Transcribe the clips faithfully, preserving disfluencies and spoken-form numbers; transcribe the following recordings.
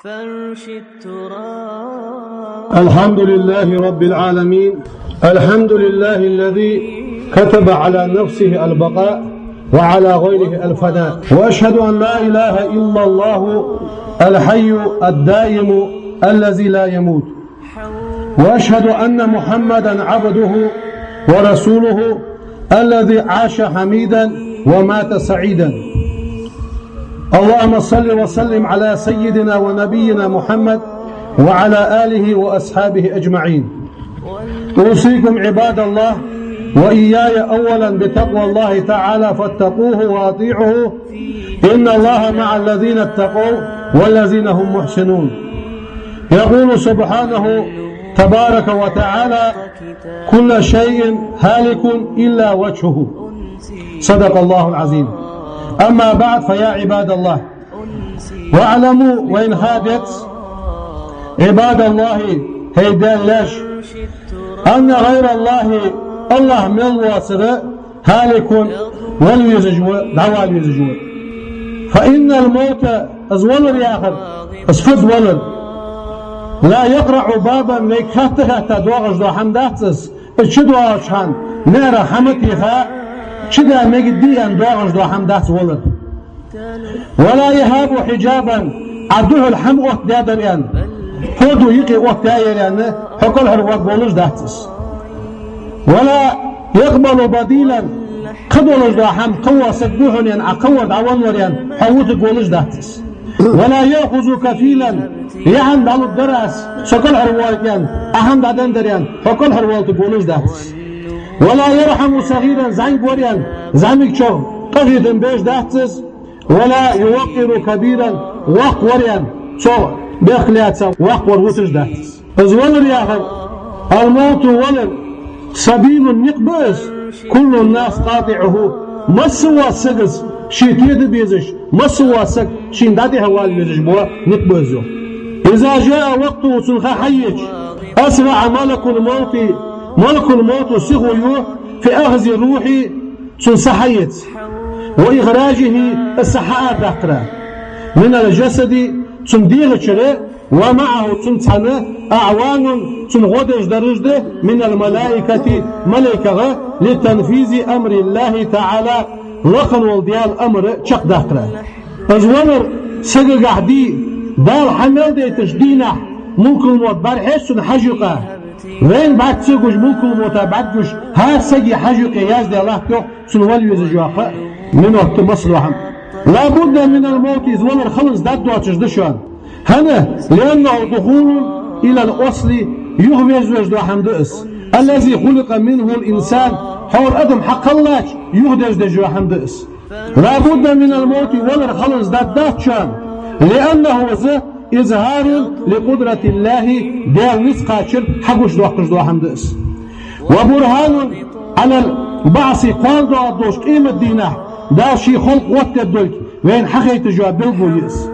فرش التراب. الحمد لله رب العالمين. الحمد لله الذي كتب على نفسه البقاء وعلى غيره الفناء. وأشهد أن لا إله إلا الله الحي الدائم الذي لا يموت. وأشهد أن محمدا عبده ورسوله الذي عاش حميدا ومات سعيدا. اللهم صل وسلم على سيدنا ونبينا محمد وعلى آله وأصحابه أجمعين. أوصيكم عباد الله وإياي أولا بتقوى الله تعالى فاتقوه وأطيعوه. إن الله مع الذين اتقوا والذين هم محسنون. يقول سبحانه تبارك وتعالى: كل شيء هالك إلا وجهه. صدق الله العظيم. أما بعد، فيا عباد الله، واعلموا, вайна ха деза, عباد الله, хӀай Даьла лаьш, أن غير الله, АллахӀ мел воацар, هالك, вала везаш ва, дӀавала везаш ва. فإن الموت, из валар яхар, из фуд валар, لا يقرع بابا, вайга хатта-хатта доагӀаш дола хӀама дац из, из чудоагӀача хана наӀара хӀама теха, чудаха мегаргдий аьнна доагӀаш дола хӀама дац валар. ولا يهاب حجابا, Ӏа духьал хӀама оттадаьдар аьнна, фу да юкъе оттаяьр аьнна, хьо кӀалхарваргволаш дац из. ولا يقبل بديلا, кхыдолаш дола хӀама, кхы вола саг ва хьона аьнна, Ӏа кхывар дӀавеннавар аьнна, хьо вутаргволаш дац из. ولا يأخذ كفيلا, ер хӀама дӀалургдар аз, со кӀалхарвоалийта аьнна, Ӏа хӀама дӀаденнадар аьнна, хьо кӀалхарвоалийтаргволаш дац из. ولا يرحم صغيرا, зӀамига вар аьнна, зӀамигачох къахетам беш дац из. ولا يوقر كبيرا, воккха вар аьнна, цох бехк лаьца воккха вар вуташ дац из. Из валар яхар, الموت, валар, سبيل, никъ ба из, كل الناس قاطعه, масса вола саг из ше теда безаш, масса вола саг шийна дӀатӀехвала везаш бола никъ ба из, йоах. إذا جاء وقته, цун ха хьаеча, أسرع ملك الموت, малакул-мовта сихо ю, في أخذ روحه, цун са хьаэца, وإخراجه, из са хьаарадаккхара, من الجسد, цун дегӀа чура, ومعه, цунца цхьана, أعوان, цунна гӀо деш дараш да, من الملائكة, малайкех, لتنفيذ أمر الله تعالى, лакха вола Даьла амар чакхдаккхара. Из валар сагагахьа дий, Дала хьа мел дайтача дийнахьа мулкул-мовт бӀарахьеч цунна хьажа юкъа. Вайна бӀарга ца гуш, мулкул-мовта бӀаргагуш, хӀара сага хьажа юкъе яздаь латт, йоах, цунна вала везаш йола минот, масса дола хӀама. لا بد من الموت, из валар хиланза даргдоацаш да шоана. ХӀана? لأنه دخول إلى الأصل, юхавезаш дола хӀама да из. الذي خلق منه الإنسان, хӀара адам хьакхеллача юхадерзадеш йола хӀама да из. لا بد من الموت, валар хиланза даргдац шоана. لأنه, из, إظهار لقدرة الله, Даьла низ кхачар хьагучадоаккхаш дола хӀама да из. وبرهان على البعث, кхоана доагӀаргдолча къематдийнахьа Дала ший халкъ оттадергдолга вайна хьахайташ йола белгало я из.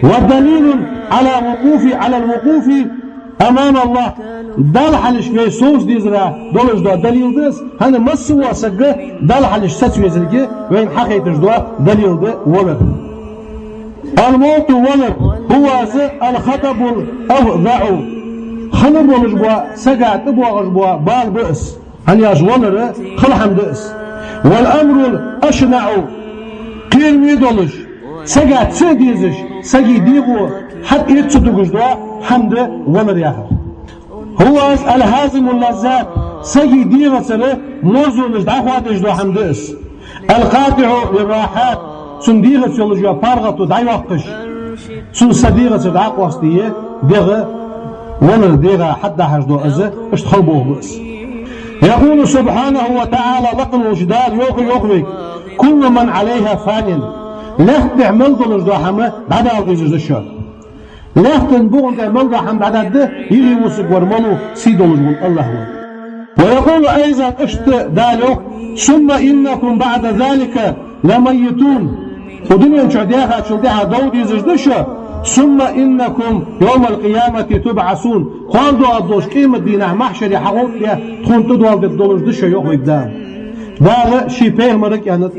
ودليل على وقوف, على الوقوف أمام الله, Далла хьалхашка вай совца дезара долаш дола далил да из, хӀана, масса вола саг Далла хьалхашка саца везилга вайна хьахайташ дола далил да валар. الموت, валар, هو, из, الخطب الأفظع, хала болаш бола, сага тӀабоагӀаш бола бала ба из. ХӀана аьлча валар хала хӀама да из. والأمر الأشنع, кхераме долаш, сага ца дезаш, сага дегӀо хьатӀаэца ца дугаш дола хӀама да валар яхар. هو, из, الهاضم اللذات, сага дегӀацара марзонаш дӀахоадеш дола хӀама да из. القاطع للراحات, цун дегӀаца йолаш йола паргӀато дӀайоаккхаш, цун са дегӀацара дӀакъоастаде дегӀ, валар дегӀа хьатӀадахьаш дола из, иштта хала болх ба из. يقول سبحانه وتعالى, лакха волча Дала йоах, йоах вайга: كل من عليها فان, лаьтта тӀа мел долаш дола хӀама дӀадала дезаш да шоана. Лаьттан букъа тӀа мел дола хӀама дӀадаргда, юхе вусаргвар малув, сий долаш вола АллахӀ ва. ويقول أيضا, иштта Дала йоах: ثم إنكم بعد ذلك لميتون. Укх дунен чу даьхачул тӀехьагӀа дов дезаш да шо. ثم إنكم يوم القيامة تبعثون. Кхоана доагӀаргдолча къематдийнахьа махьшаре хьагӀовттадаь, тхона тӀадоаладергдолаш да шо, йоах вайга Дала. Дала ший пайхамарга аьннад,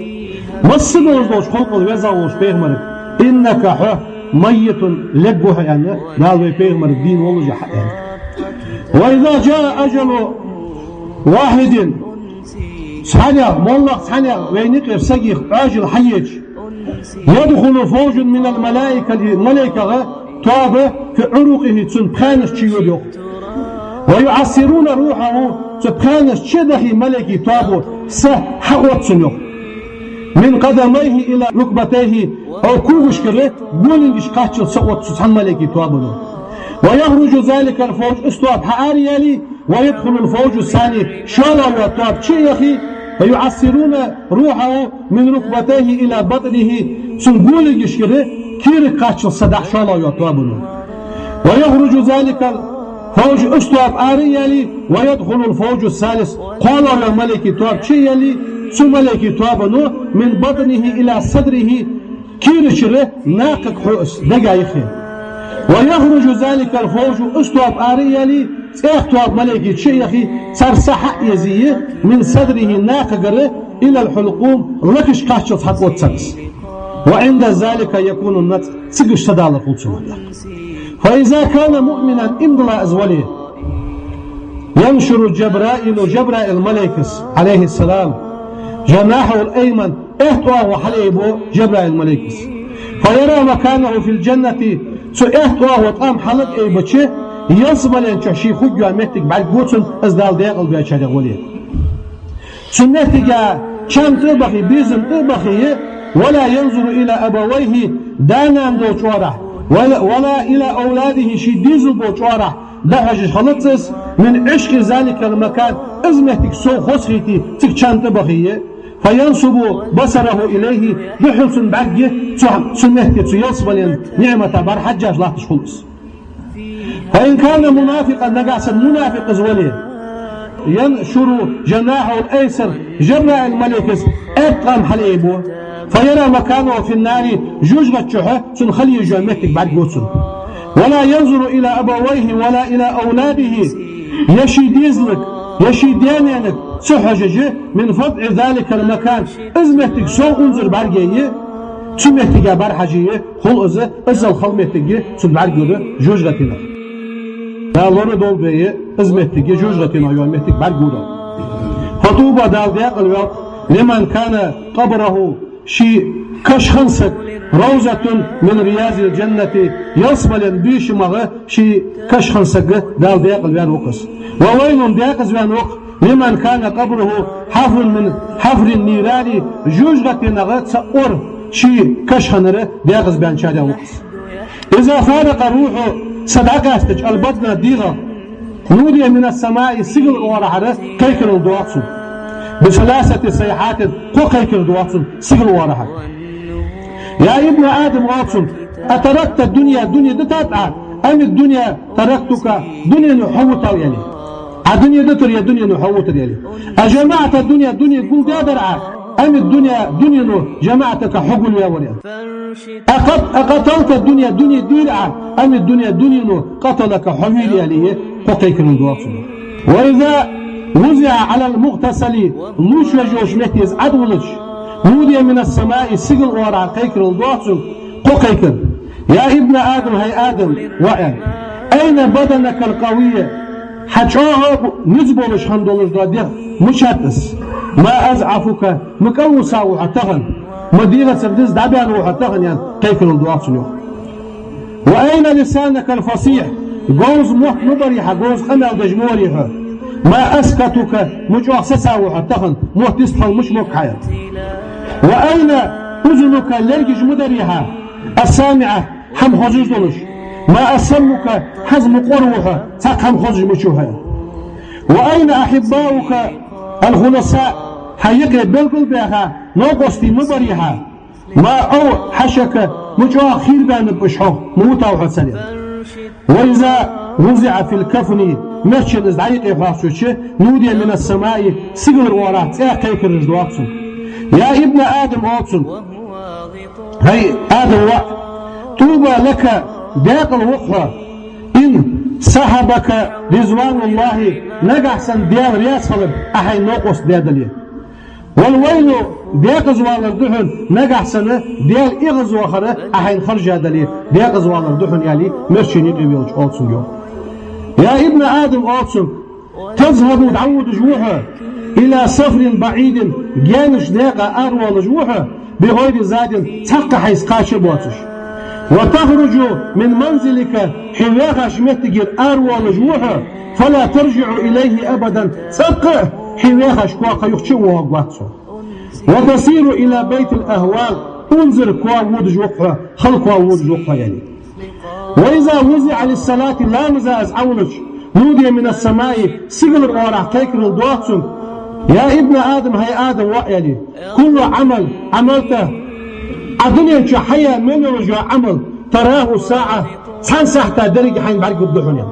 масса долаш долча халкъал веза волча пайхамарга: إنك, хьо, ميت, лергва хьо, аьнна, Дала вай пайхамарга дийна волаш хьааьннад. وإذا جاء أجل واحد, цхьанне, моллагӀа цхьанне вайна юкъера сагих Ӏоажал хьаеча, يدخل فوج من الملائكة, малайкех тоаба, في عنقه, цун пхаьнаш чу йода йоах. ويعصرون روحه, цу пхаьнаш чу а дахе малайкий тоабо, са хьаотт цун йоах. من قدميه إلى ركبتيه, укх когашкара голингашка кхаччалца са отт цу цхьан малайкий тоабано. ويخرج ذلك الفوج, из тоаба хьаара а яьле, ويدخل الفوج الثاني, шоллагӀа йола тоаба чу а яхе, ويعصرون روحه من ركبتيه إلى بطنه, цун голингашкара кийрага кхаччалца са дахь шоллагӀа йола тоабано. ويخرج ذلك الفوج, из тоаба ара а яьле, ويدخل الفوج الثالث, кхоалагӀа йола малайкий тоаба чу а яьле, цу малайкий тоабано من بطنه إلى صدره, кийрачара накхага хьо из, дега юххе. ويخرج ذلك الفوج, из тоаба ара а яьле, цхьаькха тоаба малайкий чу а яхе, цар са хьа а эзе, من صدره, накхагара, إلى الحلقوم, лакашка кхаччалца хьатӀаотт цар из. وعند ذلك يكون النطق, цигаш са далар хул цунах. فإذا كان مؤمنا, иман дилла из вале, ينشر جبرائيل, Жабраил малайкас, عليه السلام, جناحه الأيمن, аьтта оагӀув хьалъайбу Жабраил малайкас. فيرى مكانه في الجنة, цу аьтта оагӀув тӀам хьалъайбича, ялсмален чу ший хургйола моттиг бӀаргагу цунна, из Дала даькъалбаьчарех вале. Цу моттиге чам тӀа а бахе, безам тӀа а бахе, ولا ينظر إلى أبويه, да-нана долча оагӀорахьа, ولا, ولا إلى أولاده, ший дезал болча оагӀорахьа дӀахьожаш хилац из, من عشق ذلك المكان, из моттиг сов хозахийте, цига чам тӀа а бахе, فينصب بصره إليه, духхьал цун бӀарг цу, цу метте, цу ялсмален ниӀмата бӀарахьежжаш латташ хул из. فإن كان منافقا, нагахьа санна мунафикъ из вале, ينشر جناحه الأيسر, Жабраил малайкас аьтта тӀам хьалъайбу, فيرى مكانه في النار, жожагӀата чухь цунна хила езаш йола моттиг бӀаргагу цунна. ولا ينظر إلى أبويه ولا إلى أولاده, е ший дезалга, е ший даь-наьнага ца хьожаш, من فظع ذلك المكان, из моттиг сов унзара бӀаргаяь, цу моттиге бӀарахьежжа хул из, иззал хала моттиг цунна бӀаргагур жожагӀатенах. Дала лорадолда вай, из моттиг жожагӀатенах йола моттиг бӀаргагургдолаш. فطوبى, Дала даькъала воаккх, لمن كان قبره, ший каша хинна саг, روضة من رياض الجنة, ялсмален бешамах ший каша хинна саг Дала даькъала ваьнна ва-кх из. وويل, даькъаза ваьнна ва-кх, لمن كان قبره حفر من حفر النيران, жожагӀатенах цхьа ор ший каша хиннар даькъаза баьнначарех ва-кх из. إذا فارق الروح, са дӀакъаьстача, البدن, дегӀах, نودي من السماء, сигала оагӀорахьара кхайкарал доагӀа цунна. بثلاث صيحات, кхо кхайкар доагӀа цунна сигала оагӀорахьара. يا ابن آدم, оал цунга, أتركت الدنيا, дуне дитад Ӏа, أم الدنيا تركتك, дунено хьо витав, аьле. Ӏа дуне дитар е дунено хьо витар, аьле. أجمعت الدنيا, дуне гулдаьдар Ӏа, أم الدنيا, дунено جمعتك, хьо гулваьвар, аьле. أقت-, أقتلت الدنيا, дуне дийра Ӏа, أم الدنيا, дунено قتلك, хьо вийра, аьле, кхо кхайкарал доагӀа цунна. وإذا وضع على المغتسل, лувчавеш йолча метте из Ӏодувлача, نودي من السماء, сигала оагӀорахьара кхайкарал доагӀа цунга, кхо кхайкар. يا ابن آدم, хӀай Адама воӀ, аьнна. أين بدنك القوي, хьа чӀоагӀа низ болаш хинна долаш дола дегӀ мичад из? ما أضعفك, ма кӀалвиса ва хьо тахан, ма дегӀацара низ дӀабаьнна ва хьо тахан, аьнна, кхайкарал доагӀа цунна, йоах. وأين لسانك الفصيح, говза мотт ма барий хьа, говза къамаьл деш ма варий хьо. ما أسكتك, ма чӀоагӀа сеца ва хьо тахан, мотт йистхила мича мог хьа, аьнна. وأين أذنك, лергаш ма дарий хьа, السامعة, хӀама хозаш долаш. ما أصمك, хӀанз ма къора ва хьо, цхьаккха хӀама хозаш мича ва хьо, аьнна. وأين أحباؤك الخلصاء, хьа юкъе белгалбаьха новкъостий ма барий хьа. ما أوحشك, ма чӀоагӀа хийрабаьннаб уж хьох, ма витав хьо царех. وإذا وضع في الكفن, мерчен из дӀа-юкъе хьоахача, نودي من السماء, сигалара оагӀорахьа цӀаькха кхайкараш доагӀа цунна. يا ابن آدم, оал цунга, хӀай Адама воӀ, طوبى لك, даькъала ва-кх хьо, إن صحبك رضوان الله, нагахьа санна Даьла раьза хилар Ӏа хьайна новкъост даь дале. والويل, декъаза валар да хьона, нагахьа санна Даьла эгӀазвахар Ӏа хьайна хержа дале, декъаза валар да хьона, аьле, мерчене тӀавелча оал цунга йоах. يا ابن آدم, оал цунга, تذهب, дӀаводаш ва хьо, إلى سفر بعيد, гаьнарча наькъа аравоалаш ва хьо, بغير زاد, цхьаккха хьайца кхача а боацаш. وتخرج من منزلك, хьо вахача моттигера аравоалаш ва хьо, فلا ترجع إليه أبدا, цӀаккха а хьо вахача коа юха чу а воагӀаргвац хьо. وتصير إلى بيت الأهوال, унзара коа водаш ва хьо, хала коа водаш ва хьо, аьле. وإذا وضع للصلاة, ламаза из Ӏовиллача, نودي من السماء, сигалара оагӀорахьа кхайкарал доагӀа цунга: يا ابن آدم, хӀай Адама воӀ, аьле, كل عمل عملته, Ӏа дунен чу хьаяь мел йола Ӏамал, تراه الساعة, цхьан сахьата деррига хьайна бӀаргагургда хьона, аьле.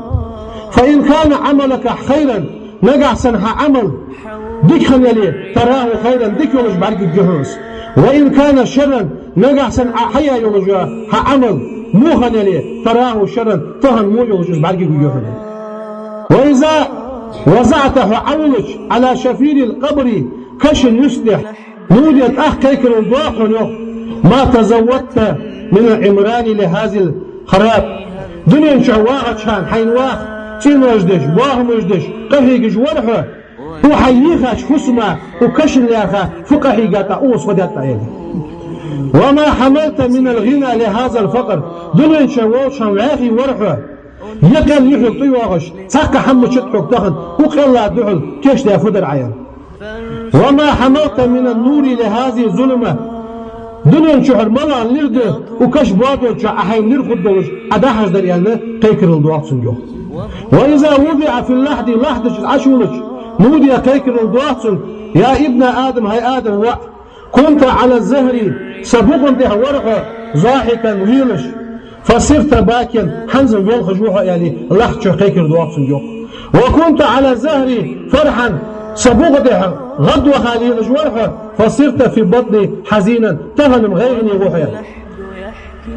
فإن كان عملك خيرا, нагахьа санна хьа Ӏамал дика хинна яле, تراه خيرا, дика йолаш бӀаргагургья хьона из. وإن كان شرا, нагахьа санна Ӏа хьаяь йолаш йола хьа Ӏамал во хинна яле, تراه شرا, тахан во йолаш из бӀаргагургья хьона. وإذا وضعته, хьо Ӏовиллача, على شفير القبر, каша юстехь, نودي, тӀаккха кхайкарал доагӀа хьона, йоах: ما تزودت من العمران لهذا الخراب. Дунен чу вагӀача хана хьайна ваха цӀенош деш, бахамаш деш, къахьегаш вар хьо, укх хьайна йийхача хӀусама, укх кашан лаьрхӀа фу къахьийгад Ӏа, укхаза фу даьд Ӏа, аьле. وما حملت من الغنى لهذا الفقر. Дунен чу волча хана вӀаьхий вар хьо, е къел, е хьул тӀайоагӀаш, цхьаккха хӀама ма яцар хьога тахан, укх къелла духьал кийчдаь фу дар Ӏа, аьле. وما حملت من النور لهذه الظلمة. Дунен чухьара малагӀа нур да, укх каша боадолча Ӏа хьайна нур хургдолаш Ӏа дӀахьажадар, аьнна, кхайкарал доагӀа цунга, йоах. وإذا وضع في اللحد, лахьда чу Ӏочувиллача, نودي, кхайкарал доагӀа цунга: يا ابن آدم, хӀай Адама воӀ, كنت على ظهري, са букъа тӀа вар хьо, ضاحكا, велаш, فصرت باكيا, хӀанз а велхаш ва хьо, аьле, лахьда чу кхайкарал доагӀа цунга, йоах. وكنت على ظهري فرحا, са букъа тӀа гӀадваха лелаш вар хьо, فصرت في بطني حزينا, тахан-м гӀайгӀане ва хьо, аьле.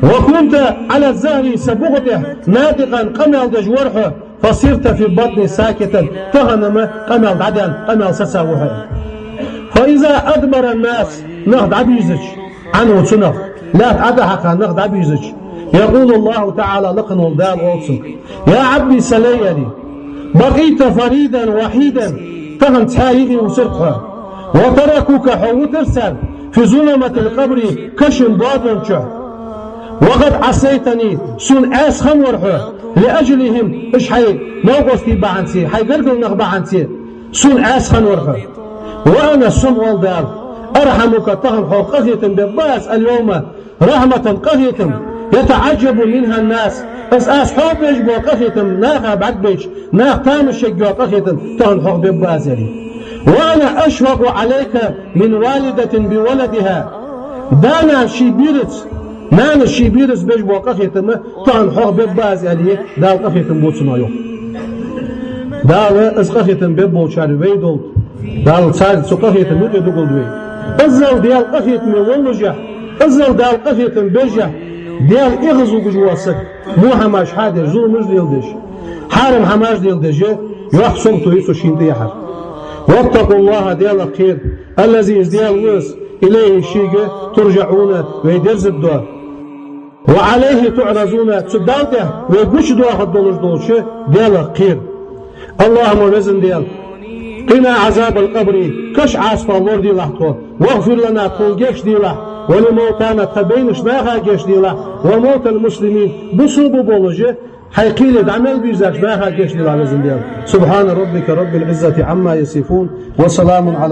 وكنت على ظهري, са букъа тӀа, ناطقا, къамаьл деш вар хьо, فصرت في بطني ساكتا, тахан-м къамаьл дӀадаьнна, къамаьл сеца ва хьо, аьле. فإذا أدبر الناس, нах дӀабийрзача, عنه, цунах, лаьтта Ӏо тӀахьакха нах дӀабийрзача, يقول الله تعالى, лакха вола Дала оал цунга: يا عبدي, са лай, аьле, بقيت فريدا وحيدا, тахан цхьа юхе висар хьо, وتركوك, хьо витар цар, في ظلمة القبر, кашан боадон чу, وقد عصيتني, сона Ӏаьса хинна вар хьо, لأجلهم, уж хьай новкъостий бахьанца, хьай гаргара нах бахьанца сона Ӏаьса хинна вар хьо. وأنا, со-м, оал Дала, أرحمك, тахан хьох къахетам бергба аз, اليوم, رحمة, къахетам, يتعجب منها الناس, аз, аз хьох беш бола къахетам наха бӀаргабайча, наха тамаш еш йола къахетам тахан хьох бергба аз, аьле. وأنا أشفق عليك من والدة بولدها. Да-нана ший бераца, нанас ший бераца беш бола къахетам тахан хьох бергба аз, аьле, Дала къахетам бу цунах, йоах. Дала из къахетам бергболчарех вай долда. Дала царга цу къахетама юкъе дугалда вай. Иззал Даьла къахетаме воллашехь, иззал Дала къахетам бешшехь, Даьла эгӀазвугаш вола саг, во хӀамаш хьадеш, зуламаш леладеш, хьарам хӀамаш леладеш, йоккха сагото я цо шийна тӀехьара. واتقوا الله, Даьлах кхера, الذي, из Даьла ва из, إليه, шийга, ترجعون, вай дерзаргдола. وعليه تعرضون, цу Далла тӀа вай гучадоахаргдолаш долча Даьлах кхера. اللهم, Веза Даьла, قنا عذاب القبر, каша Ӏазапах лораделахь тхо, واغفر لنا, тхона гешт делахь, ولموتانا, тха байнача наха гешт делахь, وموتى المسلمين, бусалба болаш, хьай кхеле дӀа мел бийрзача наха гешт делахь, Веза Даьла. سبحان ربك رب العزة عما يصفون، وسلام على